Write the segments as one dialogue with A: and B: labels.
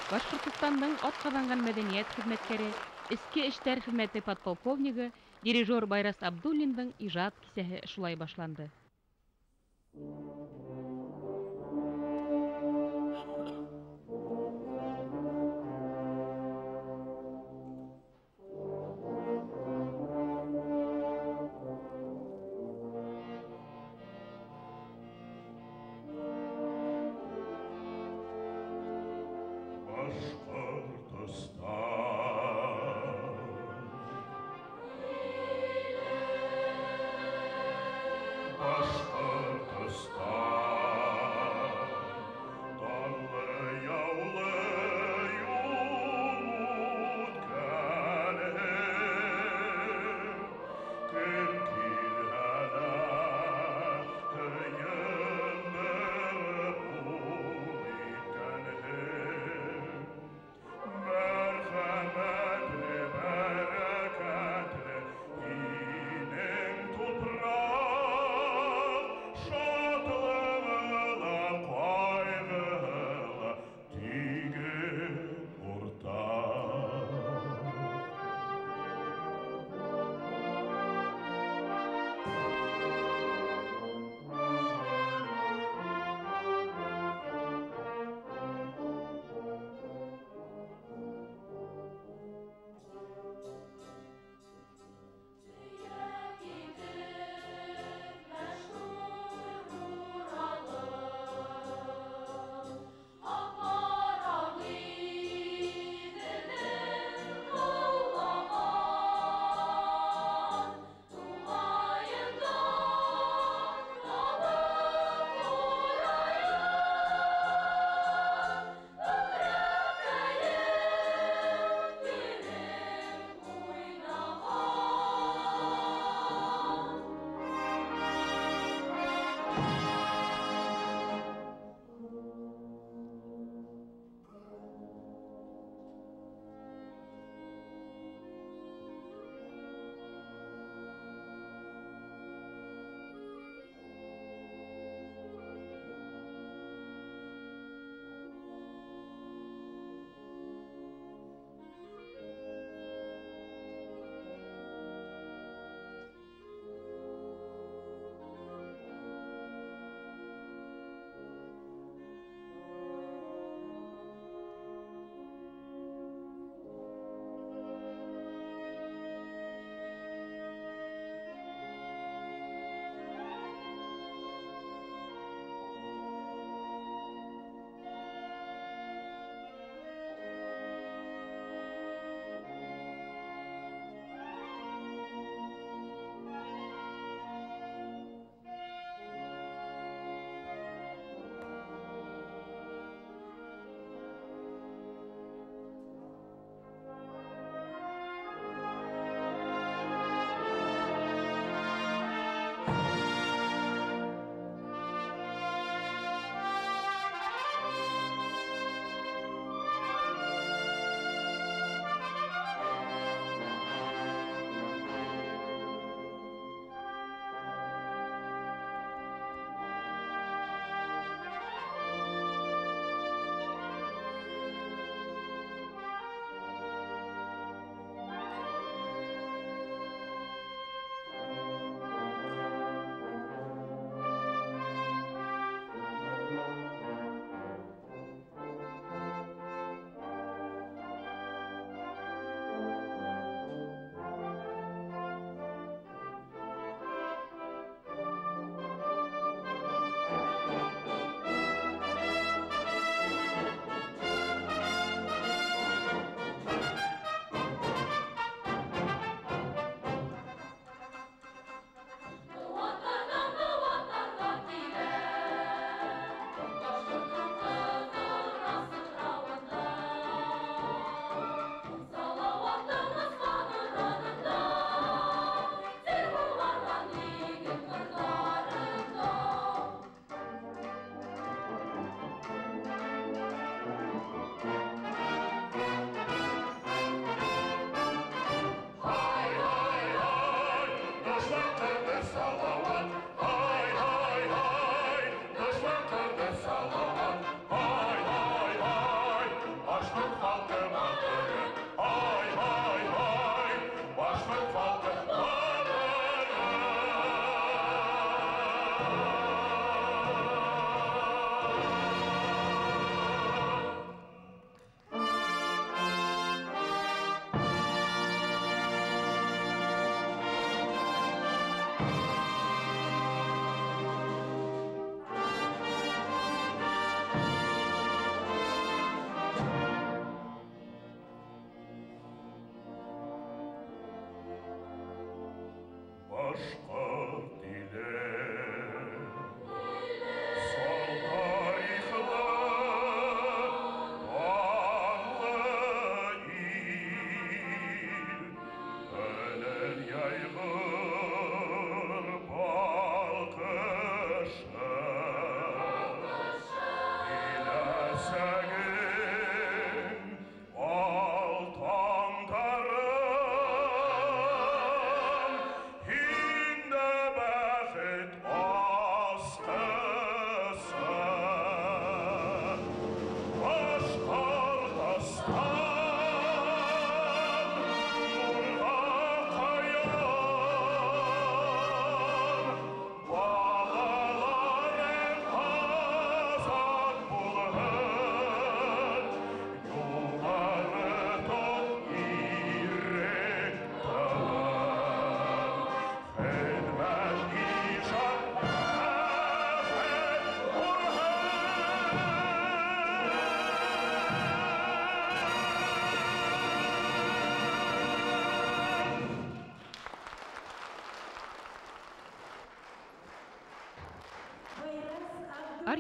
A: Башҡортостандың атҡаҙанған мәҙәниәт хеҙмәткәре, эске эштәр хеҙмәте подполковнигы, дирижер Байрас Абдуллиндың ижад кисәһе шулай башланды.
B: Башҡортостан.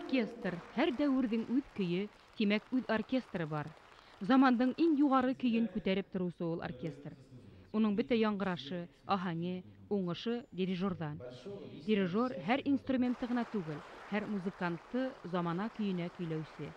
A: Оркестр, һәр дәүерҙең үҙ көйө, тимәк, үҙ оркестры бар. Замандың иң юғары көйөн күтәреп тороусы ул оркестр. Уның бөтә яңғырашы, аһәңе, уңышы дирижерҙан. Дирижер һәр инструментты ғына түгел, һәр музыкантты замана көйөнә көйләүсе.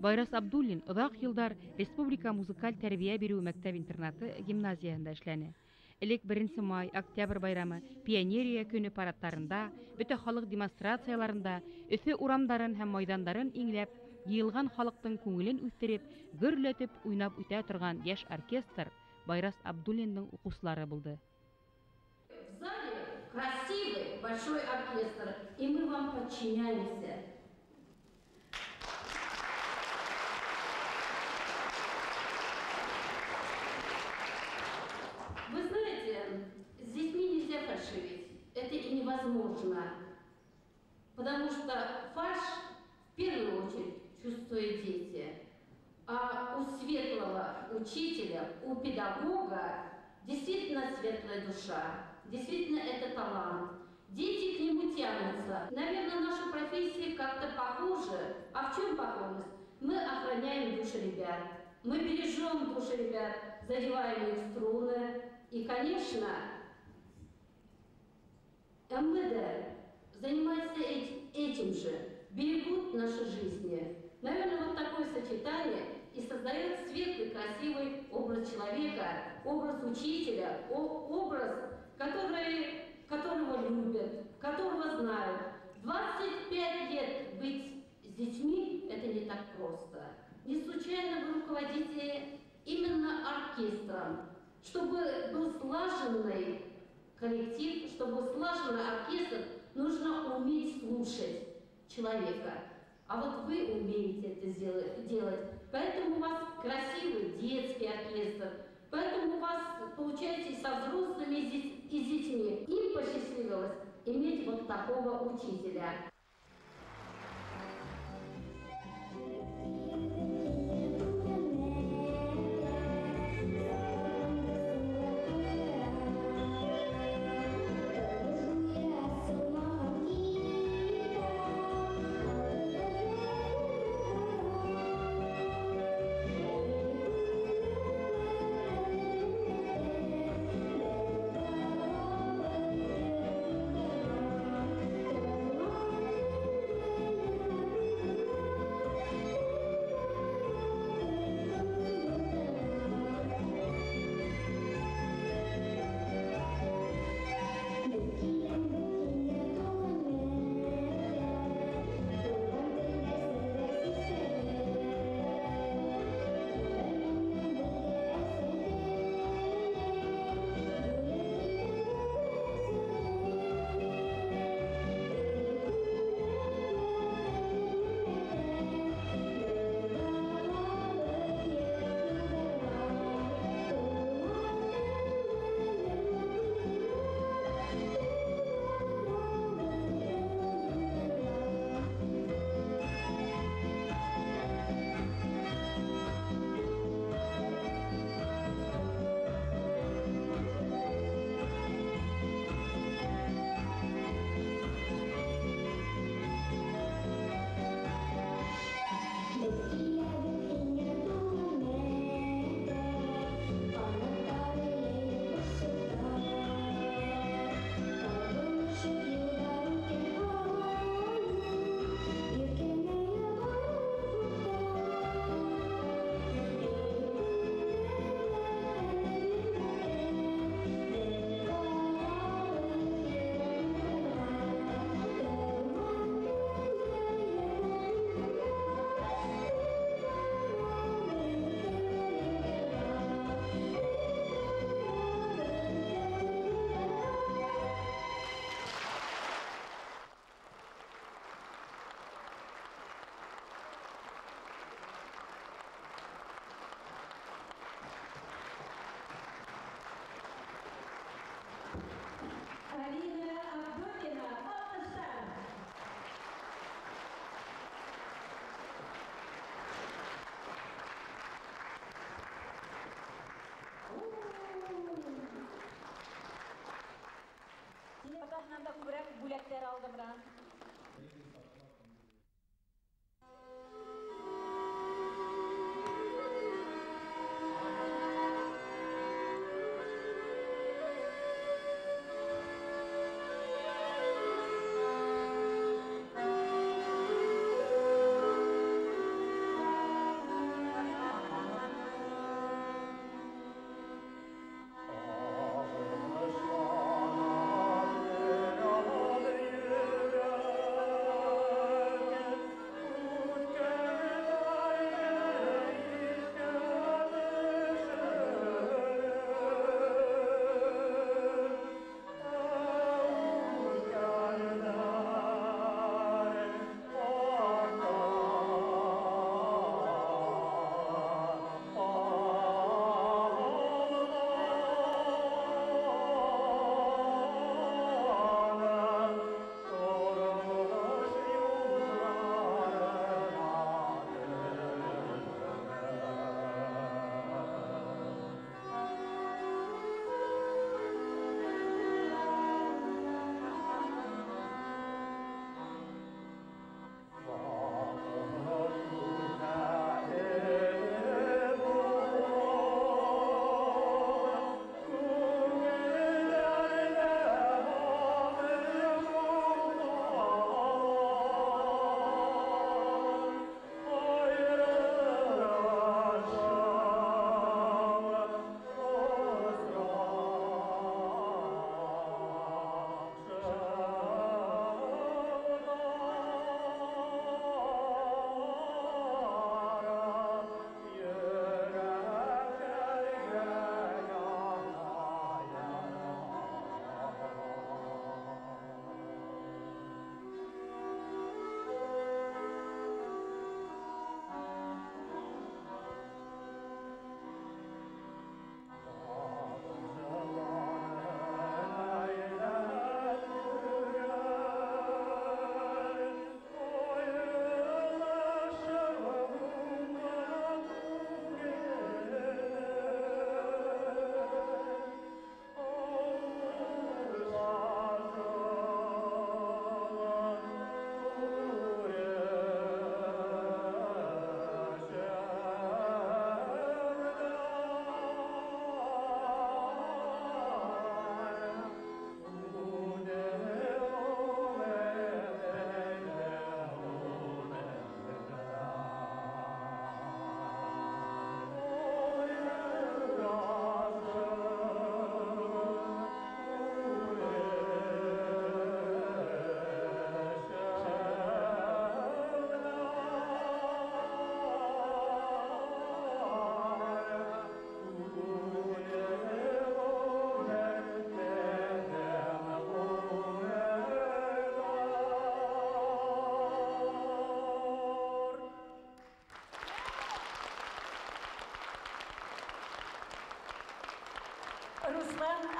A: Байрас Абдуллин оҙаҡ йылдар Республика музыкаль тәрбиә биреү мәктәп-интернаты гимназияһында эшләне. Элек 1 май, Октябрь байрамы, Пионерия көнө парадтарында, бөтә халыҡ демонстрацияларында Өфө урамдарын һәм майҙандарын иңләп, йыйылған халыҡтың күңелен үҫтереп, гөрләтеп уйнап үтә торған йәш оркестр Байрас Абдуллиндың уҡыусылары булды.
B: В зале красивый большой оркестр, и мы вам подчиняемся. Вы знаете, с детьми нельзя фальшивить. Это и невозможно. Потому что фальшь в первую очередь чувствуют дети. А у светлого учителя, у педагога действительно светлая душа. Действительно это талант. Дети к нему тянутся. Наверное, наша профессия как-то похожа. А в чем похожесть? Мы охраняем души ребят. Мы бережем души ребят, задеваем их струны. И, конечно, МВД занимается этим же, берегут наши жизни. Наверное, вот такое сочетание и создает светлый, красивый образ человека, образ учителя, образ, которого любят, которого знают. 25 лет быть с детьми – это не так просто. Не случайно вы руководите именно оркестром, чтобы был слаженный коллектив, чтобы был слаженный оркестр, нужно уметь слушать человека. А вот вы умеете это делать. Поэтому у вас красивый детский оркестр, поэтому у вас получаете со взрослыми и с детьми. Им посчастливилось иметь вот такого учителя.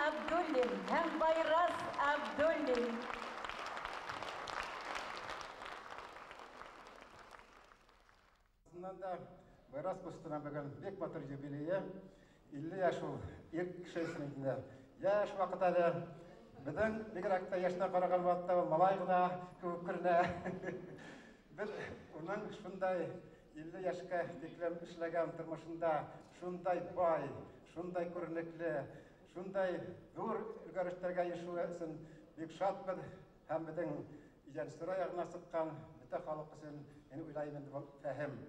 C: Абдуллин һәм Байрас Абдуллин.
D: Ысыннан да Байрас ҡустының бөгөн бик матур юбилейы. 50 йәш ул ир кеше өсөн инде. Йәш ваҡыт әле. Беҙҙең бигерәк тә йәшенә ҡараған ваҡытта ул малай ғына кеүек күренә. Беҙ уның шундай 50 йәшкә тиклем эшләгән тормошонда шундай бай, шундай күренекле, шундай ҙур өлгәрештәргә ирешеүе өсөн бик шатбыҙ һәм беҙҙең Ижәнсура яғына сыҡҡан бөтә халыҡ өсөн мин уйлайым инде был фәһем.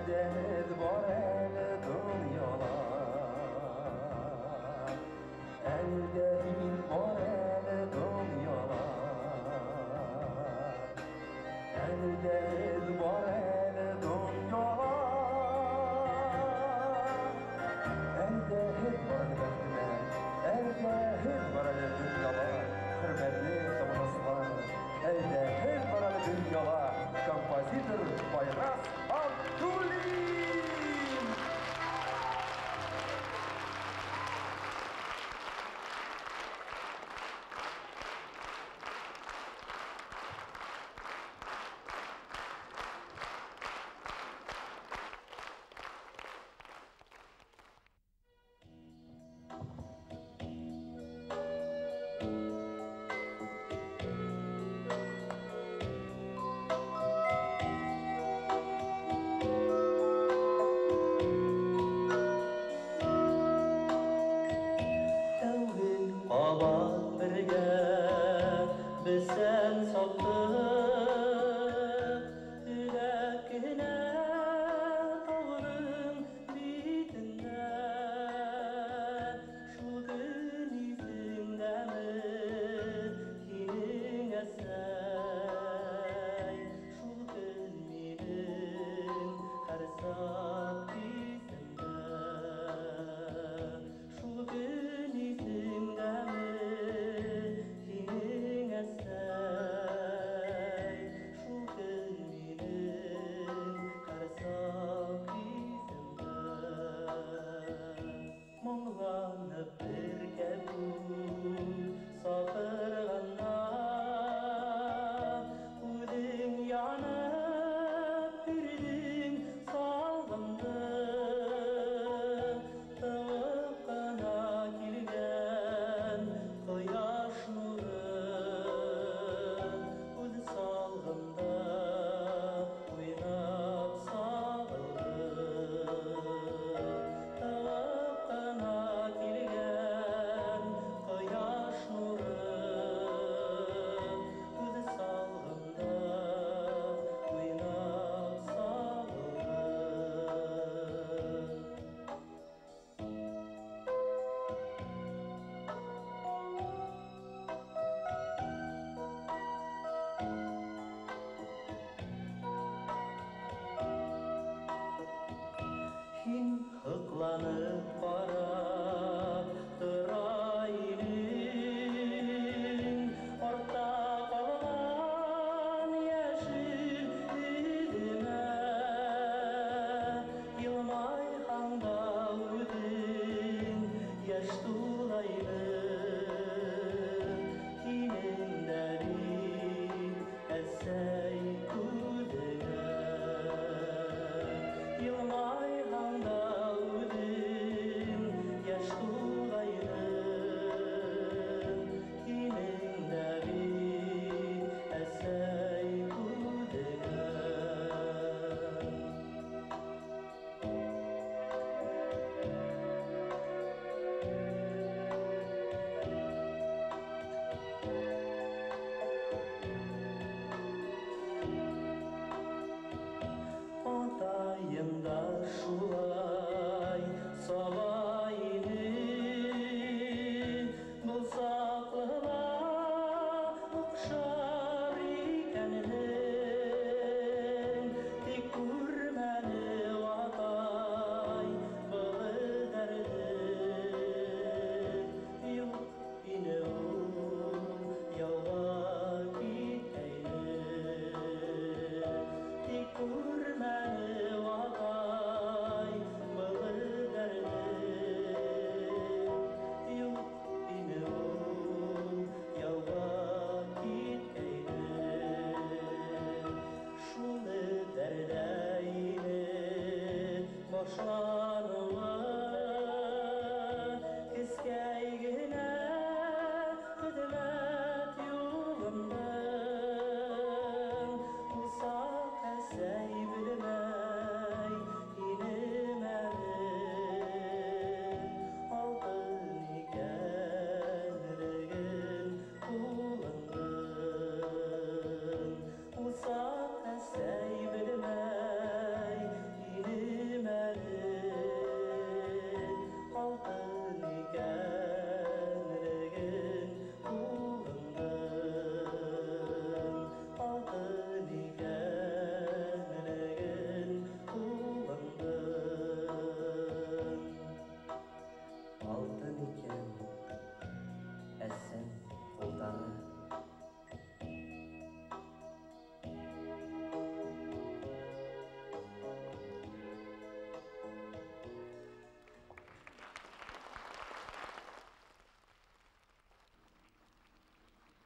E: Әлдә һеҙ бар әле донъяла, әлдә һин бар әле донъяла, әлдә һеҙ бар әле донъяла, әлдә һеҙ бар әле бәхетемә, әлдә һеҙ бар әле донъяла, хөрмәтле тамашасылар, әлдә һеҙ бар әле донъяла, композитор Байрас Абдуллин!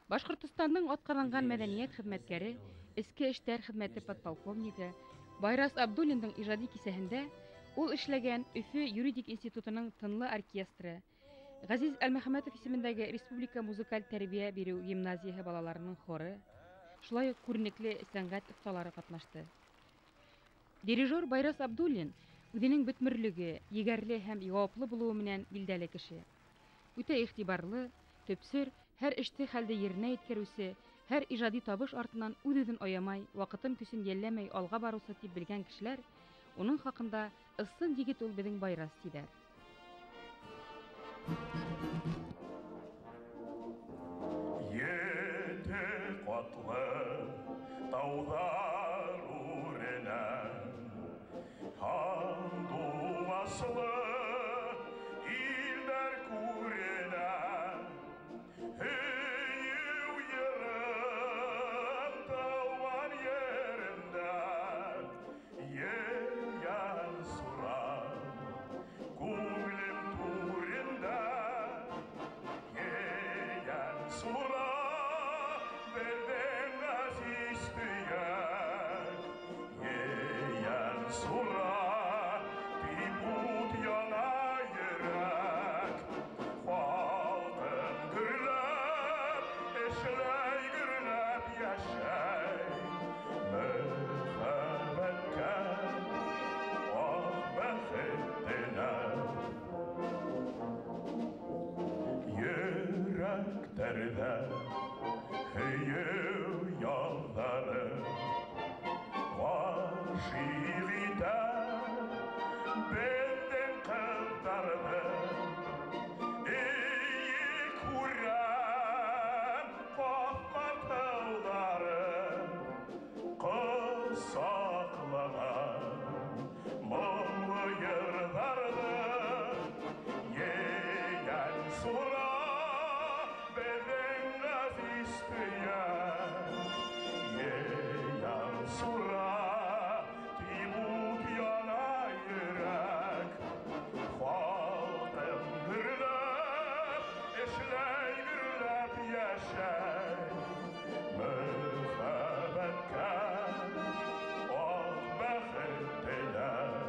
A: Башҡортостандың атҡаҙанған мәҙәниәт хеҙмәткәре, эске эштәр хеҙмәте подполковнигы Байрас Абдуллиндың ижади кисәһендә ул эшләгән Өфө юридик институтының тынлы оркестры, Ғәзиз Әлмөхәмәтов исемендәге Республика музыкаль тәрбиә биреү гимназияһы балаларының хоры, шулай уҡ күренекле сәнғәт оҫталары ҡатнашты. Дирижер Байрас Абдуллин үҙенең бөтмөрлөгө, егәрле һәм яуаплы булыуы менән билдәле кеше. Үтә иғтибарлы, төпсөр, һәр эште хәлде еренә еткереүсе, һәр ижади табыш артынан үҙ-үҙен аямай, ваҡытын көсөн йәлләмәй алға барыусы тип белгән кешеләр уның хаҡында ысын егет ул беҙҙең Байрас тиҙәр.
F: Ете ҡатлы тауҙар үренә, һандуғаслы илдәр күренә, һөйөү йырым тыуған еремдә, ейән сура күңелем түрендә, ейән сура беҙҙең ғәзиз төйәк, ейән сура тип ут яна йөрәк, халҡым гөрләп, эшләй гөрләп йәшәй, мөхәббәткә аҡ бәхет теләп. Йөрәктәрҙә һөйөү яҙҙары ғашиҡ итә беҙҙең ҡыҙҙарҙы. Эйе күрәм ҡаҫма тауҙары, ҡосаҡлаған моңло йырҙарҙы. Ейән сура беҙҙең ғәзиз төйәк, ейән сура тип ут яна йөрәк, халҡым гөрләп, эшләй гөрләп йәшәй, мөхәббәткә аҡ бәхет теләп.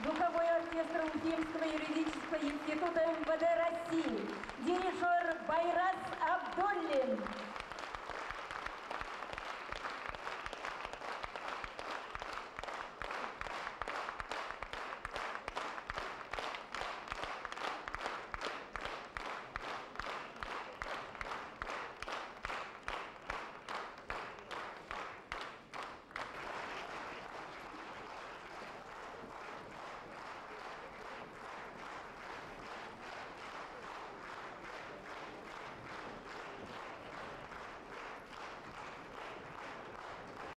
C: Духовой оркестр Уфимского юридического института МВД России. Дирижер Байрас Абдуллин.